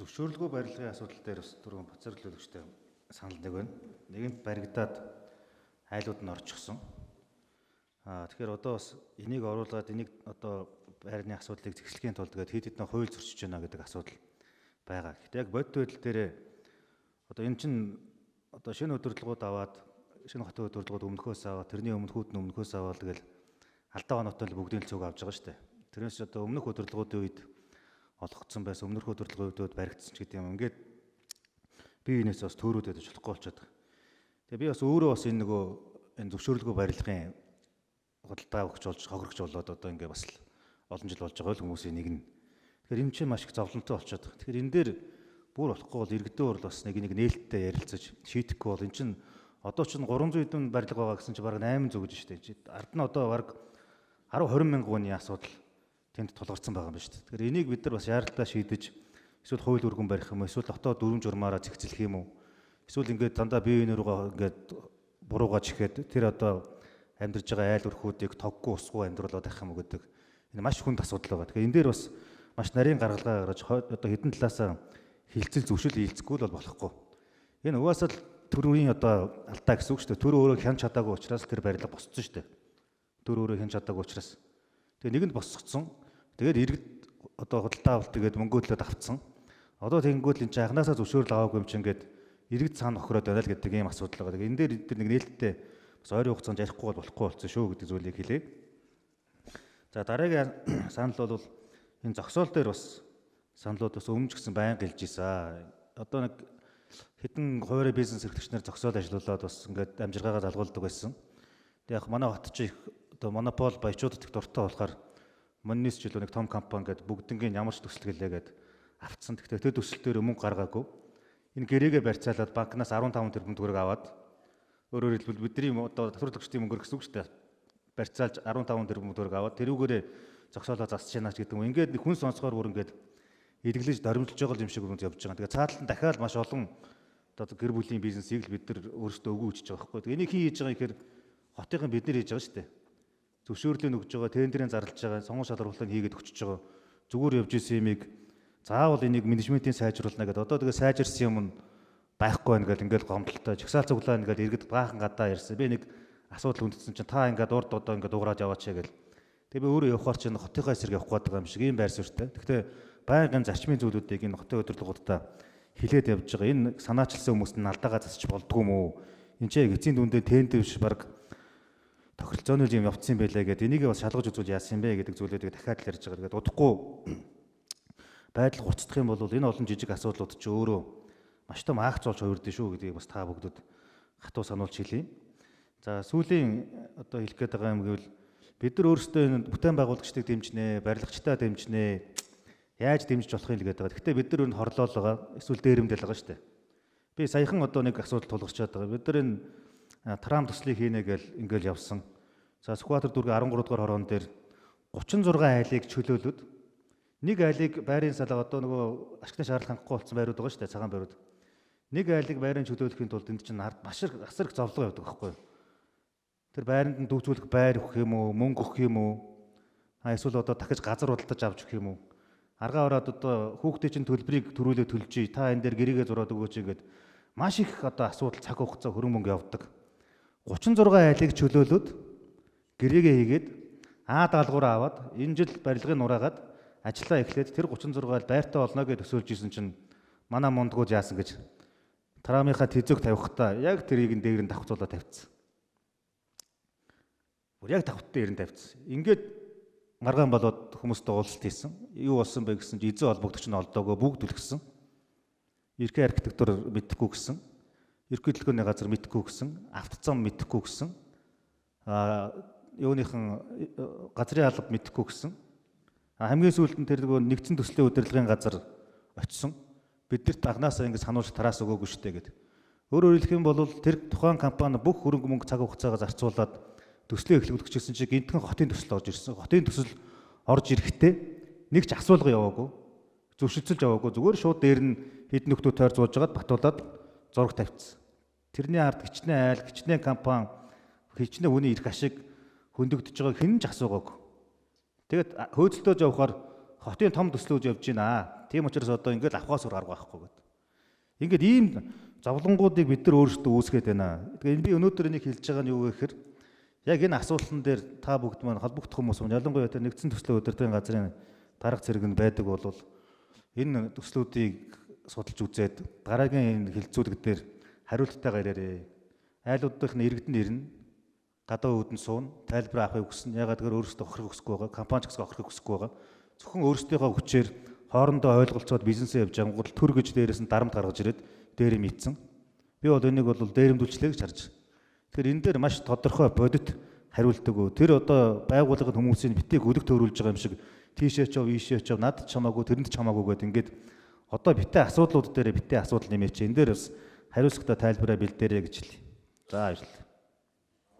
Зөвшөөрлгүй барилгын асуудал дээр бас түрүүн бацарлуулагчтай санал нэг байна. Нэгэнт баригдаад айлууд нь орчихсон. Тэгэхээр одоо бас энийг оруулаад энийг одоо байрны асуудлыг зэгслэхийн тулд гээд хэд хэдэн хууль зөрчиж байна гэдэг асуудал байгаа. Гэхдээ яг бодит байдал дээр одоо энэ чинь одоо шинэ удирдлагууд аваад шинэ хотын удирдлагууд өмнөхөөс аваад тэрний өмнөхүүд нь өмнөхөөс аваад тэгэл алдаа оноотой л бүгдийн л цуг авч байгаа шүү дээ. Тэрнээс одоо өмнөх удирдлагуудын үед олгогдсон байсан, өмнөх удирдлагын үед баригдсан ч гэдэг юм. Ингээд би энэс бас төөрөөд байж болохгүй болчиход байгаа. Тэгээ би бас өөрөө бас энэ нөгөө энэ зөвшөөрлгүй барилгын худалдаа өгч болж хохирогч болоод одоо ингээ бас олон жил болж байгаа л хүмүүсийн нэг нь. Тэгэхээр энэ чинь маш их зовлонтой болчиход байгаа. Тэгэхээр энэ дээр бүр болохгүй бол иргэдийн урал бас нэг нээлттэй ярилцаж шийдэхгүй бол эн чинь одоо чинь 300 хэдэн барилга байгаа гэсэн чинь бараг 800 гэж шүү дээ. Ард нь одоо бараг 10 20 мянган хүний асуудал тэнд тулгарсан байгаа юм байна шүү дээ. Тэгэхээр энийг бид нар бас яаралтай шийдэж эсвэл хууль өргөн барих юм уу, эсвэл дотоод дүрм журмаараа зэгцлэх юм уу? Эсвэл ингээд дандаа бие биенээ рүүгээ ингээд буруугаа чихээд тэр одоо амьдарч байгаа айл өрхүүдийг тоггүй усгүй амьдруулад байх юм уу гэдэг энэ маш хүнд асуудал байгаа. Тэгэхээр энэ дээр бас маш нарийн гаргалгаа гаргаж одоо хэдэн талаасаа хилцэл зөвшөл ийцэхгүй л бол болохгүй. Энэ угаасаа л төрийн одоо алдаа гэсэн үг шүү дээ. Төр өөрөө хянч чадаагүй учраас тэр барилга босцсон шүү дээ. Төр өөрөө хянч чадаагүй учраас. Тэгээ нэгэнд босгоцсон. Тэгээд иргэд одоо худалдаа авалт тэгээд мөнгө төлөөд авцсан. Одоо тэгэнгүүт энэ чинь анханасаа зөвшөөрөл аваагүй юм чинь ингээд иргэд цаана охироод байна л гэдэг ийм асуудал байгаа. Энэ дээр бид нэг нээлттэй бас ойрын хугацаанд ярихгүй бол болохгүй болсон шүү гэдэг зүйлийг хэлье. За дараагийн санал бол энэ зогсоол дээр бас саналууд бас өмнө ч гэсэн байнга хэлж ийсэн. Одоо нэг хэдэн хуваарь бизнес эрхлэгчнэр зогсоол ажиллуулад бас ингээд амжиргаагаа залгуулдаг байсан. Тэг яг манай хот чи их одоо монопол баячуудад их дуртай болохоор Моннис ч илүү нэг том компани гэдэг бүгднгийн ямар ч төсөл гэлээ гэд авцсан. Гэхдээ тэр төсөл дээр мөнгө гаргаагүй. Энэ гэрээгээ барьцаалаад банкнаас 15 тэрбум төгрөг аваад өөрөөр хэлбэл бидний одоо татварлагчдын мөнгөөр гэсэн үг шүү дээ. Барьцаалж 15 тэрбум төгрөг аваад тэрүүгээрээ зогсоолоо засаж яана ч гэдэг юм. Ингээд хүн сонсохоор бүр ингээд эдгэлж доримтлж байгаа юм шиг хүмүүс явж байгаа. Тэгээ цаатал нь дахиад маш олон одоо гэр бүлийн бизнесийг л бид нар өөрсдөө өгөө өчөж байгаа байхгүй. Тэгээ энийг хин хийж байгаа юм гэхээр хотынхан бид нар хийж байгаа шүү дээ. Зөвшөөрлөө өгж байгаа, тендерийн зарлж байгаа, сонгон шалруултыг хийгээд өчөж байгаа. Зүгээр явж исэн юмыг заавал энийг менежментийн сайжруулна гэдэг. Одоо тэгээ сайжирсан юм нь байхгүй байна гэл ингээл гомдолтой. Жагсаал цуглаа ингээл иргэд баахан гадаа ярьсан. Би нэг асуудал хүндсэн чинь та ингээд урд одоо ингээд дуурайж яваач гэл. Тэгээ би өөрөө явхаар чинь хотынхаа эсрэг явах гээд байгаа юм шиг ийм байр суурьтай. Гэхдээ байнгын зарчмын зүйлүүдийг энэ хотын удирдлагуудаа хилээд явж байгаа. Энэ санаачилсан хүмүүст нь алдаагаа засч болдгоо юм уу? Энд чинь эцсийн дүндээ тендер биш баг тохиролцооны юм явцсан юм байлаа гэдэг. Энийг бас шалгаж үзүүл яасан бэ гэдэг зүйлүүдийг дахиад л ярьж байгаа. Тэгээд удахгүй байдал гуцдах юм бол энэ олон жижиг асуудлууд чи өөрөө маш том акц болж хувирдээ шүү гэдгийг бас та бүгдэд хатуу сануулж хэлье. За сүүлийн одоо хэлэх гээд байгаа юм гэвэл бид нар өөрсдөө энэ бүтээн байгуулагчдыг дэмжинэ, барилгачдаа дэмжинэ. Яаж дэмжиж болох юм л гэдэг байгаа. Гэхдээ бид нар энэ хорлоол байгаа, эсвэл дээрэмдэл байгаа шүү дээ. Би саяхан одоо нэг асуудал тулгарчаад байгаа. Бид нар энэ Трам төслийг хийнэ гэл ингээл явсан. За Сүхбаатар дүүргийн 13 дугаар хорон дээр 36 айлыг чөлөөлөд нэг айлыг байрын салаа одоо нөгөө ашигтай шаардлага хангахгүй болсон байрууд байгаа шүү дээ, цагаан байрууд. Нэг айлыг байрын чөлөөлөхийн тулд энд чинь маш их асар их зовлон явдаг байхгүй юу? Тэр байранд нь дүүцүүлэх байр өгөх юм уу, мөнгө өгөх юм уу? А эсвэл одоо дахиж газар худалдаж авч өгөх юм уу? Аргаа ороод одоо хүүхдээ чинь төлбөрийг төрүүлээ төлжий. Та энэ дээр гэрээгээ зураад өгөөч ингээд маш их одоо асуудал цаг хугацаа хөрөнгө мөнгө явдаг. 36 айлыг чөлөөлөд гэрээгээ хийгээд А даалгавраа аваад энэ жил барилгын нураагаад ажиллаа эхлээд тэр 36 айл байртай болно гэж төсөөлж исэн чинь манай мундгууд яасан гэж Трамынхаа тэзэг тавихтаа яг тэрийг нь дээр нь давхцуулаад тавьчихсан. Бүр яг давхт дээр нь тавьчихсан. Ингээд маргаан болоод хүмүүстэй уулзалт хийсэн. Юу болсон бэ гэсэн чинь эзэн холбогдогч нь олдоогоо бүгд үлгсэн. Эрхээ архитектур мэдэхгүй гэсэн. Ерхий төлгөөний газар мэдэхгүй гэсэн. Автцом мэдэхгүй гэсэн. Юуныхан газрын алба мэдэхгүй гэсэн. Хамгийн сүүлд нь тэр нөгөө нэгдсэн төслийн удирдлагын газар очисон. Биднэрт агнаасаа ингэж сануулж тараас өгөөгүй шүү дээ гэд. Өөрөөр хэлэх юм бол тэр тухайн компани бүх хөрөнгө мөнгө цаг хугацаагаа зарцуулаад төслөө эхлүүлэх гэсэн чинь гинтхэн хотын төсөл орж ирсэн. Хотын төсөл орж ирэхдээ нэг ч асуулга яваагүй, зөвшөлтсөлж яваагүй. Зүгээр шууд дээр нь хэдэн нөхдөө тойр зууж жагаад батуулаад зураг тавьчихсан. Тэрний ард хичнээн айл, хичнээн компани, хичнээн хүний эрх ашиг хөндөгдөж байгааг хэн ч асуугаагүй. Тэгээд хөөцөлтөөж явахаар хотын том төслүүд явж байна. Тийм учраас одоо ингээд авахаас өөр арга байхгүй гэдэг. Ингээд ийм зовлонгуудыг бид нар өөрсдөө үүсгээд байна. Тэгээ энэ би өнөөдөр энийг хэлж байгаа нь юу вэ гэхээр яг энэ асуултан дээр та бүгд маань холбогдох хүмүүс маань ялангуяа тэр нэгдсэн төслийн удирдлагын газрын дарга зэрэг нь байдаг бол энэ төслүүдийг судалж үзээд дараагийн энэ хэлцүүлэг дээр хариулттайгаа ирээрээ. Айлуудын иргэдэн ирнэ. Гадаа үүдэн суuna, тайлбар авахыг хүснэ. Ягаад гэвэл өөрсдөө хохирох хүсэхгүй байгаа, компани ч гэсэн хохирох хүсэхгүй байгаа. Зөвхөн өөрсдийнхөө хүчээр хоорондоо ойлголцоод бизнесээ явж ангууд төр гэж дээрээс нь дарамт гаргаж ирээд дээр юм ийцэн. Би бол энийг бол дээрэмдүүлчлээ гэж харж. Тэгэхээр энэ дээр маш тодорхой бодит хариултаг. Тэр одоо байгууллагын хүмүүсийн битээ гүлэг төөрүүлж байгаа юм шиг тийшээ ч яв, ийшээ ч яв, надад ч хамаагүй, тэрэнд ч хамаагүй гэдэг ингээд одоо битээ асуудлууд дээр битээ асуудал нэмээч. Энэ дээр бас хариуцлагатай тайлбараа бэлдээрэй гэж хэлье. За баярлалаа.